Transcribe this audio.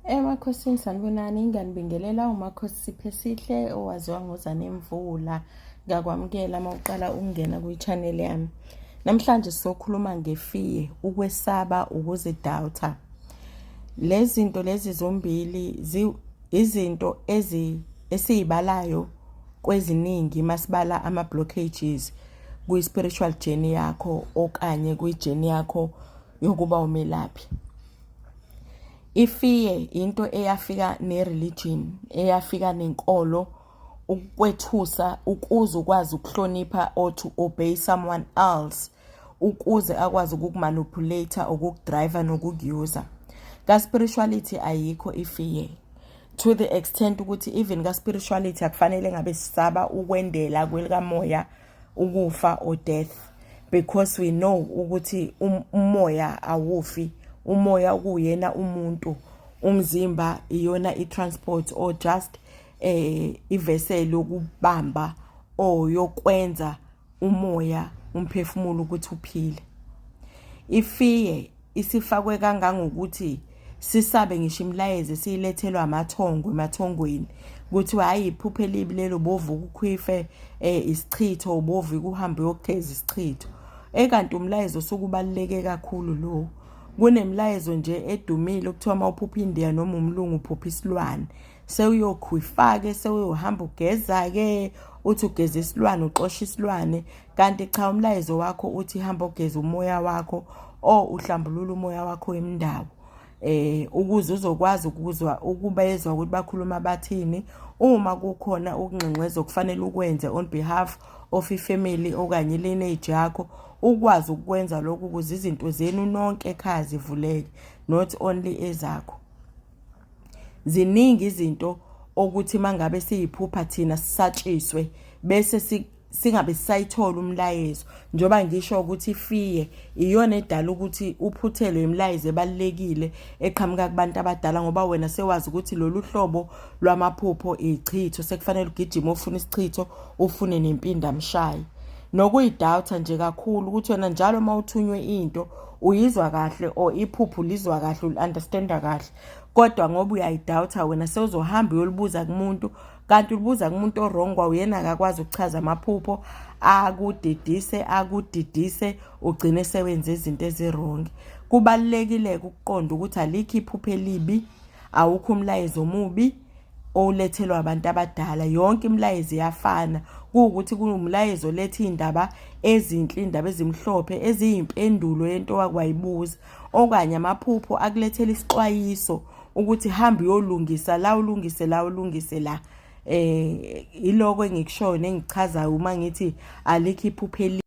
Emakhosini sanibonani, ngiyanibingelela. UMakhosi Siphesihle owaziwa ngoZanemvula. Ngiyakwamukela uma uqala ukungena kwi-channel yami. Namhlanje sizokhuluma nge-fear, ukwesaba, ukuzidawutha. Lezi zinto lezi zombili izinto esiyibalayo kweziningi masibala ama-blockages kwi-spiritual journey yakho okanye kwi-journey yakho yokuba umelaphi. I-fear into eyafika ne-religion, eyafika nenkolo ukwethusa ukuze ukwazi ukuhlonipha or to obey someone else ukuze akwazi ukukumanipulate, ukukudrive nokukuuser. Ka-spirituality ayikho i-fear, to the extent ukuthi even ka-spirituality akufanele ngabe sisaba ukwendela kwelikamoya, ukufa or death, because we know ukuthi umoya awufi. Umoya kuyena umuntu, umzimba iyona i-transport or just i-vessel yokubamba or yokwenza umoya, umphefumulo ukuthi uphile. I-fear isifakwe kangangokuthi sisabe ngisho imilayezo esiyilethelwa amathongo emathongweni, kuthiwa hayi, iphupho elibi lelo, bovuka ukhwife isichitho, ubovuka uhambe uyogeza isichitho, ekanti umlayezo osukubaluleke kakhulu lo. Kunemilayezo nje edumile okuthiwa uma uphupha indiya noma umlungu, uphupha isilwane, sewuyokhwifa-ke, sewuyohamba ugeza-ke, uthi ugeza isilwane, uxosha isilwane, kanti cha, umlayezo wakho uthi hamba ugeza umoya wakho or uhlambulula umoya wakho wemndawo ukuze uzokwazi ukuzwa, ukubezwa ukuthi bakhuluma bathini. Uma kukhona ukungxengxeza okufanele ukwenze on behalf of ifamily okanye lineage yakho, ukwazi ukwenza lokhu ukuze izinto zenu nonke ekhaya zivuleke, not only ezakho. Ziningi izinto okuthi mangabe siyiphupha thina sisatshiswe bese singabe sisayithola umlayezo, njengoba ngisho ukuthi i-fear iyona edala ukuthi uphuthelwe imilayezo ebalulekile eqhamuka kubantu abadala, ngoba wena sewazi ukuthi lolu hlobo lwamaphupho ichitho, sekufanele ugijime ufune isichitho, ufune nempindamshayi. Nokuyidawutha nje kakhulu ukuthi wena njalo uma uthunywe into uyizwa kahle or iphupho lizwa kahle, uli-understanda kahle, kodwa ngoba uyayidawutha wena sewuzohamba uyolibuza kumuntu, kanti ulibuza kumuntu o-wrong. Kwawuyena akakwazi ukuchaza amaphupho, akudidise, akudidise, ugcine sewenze izinto ezi-wrong. Kubalulekile-ke ukuqonda ukuthi alikho iphupho elibi, awukho umlayezo omubi olethelwa abantu abadala. Yonke imilayezo iyafana, kuwukuthi kuwumlayezo oletha iy'ndaba ezinhle, iy'ndaba ezimhlophe eziyimpendulo yento wakwayibuza, okanye amaphupho akulethela isixwayiso ukuthi hamba uyolungisa la, ulungise la, ulungise la. Iloko engikushoyo nengichazayo uma ngithi alikho iphupho.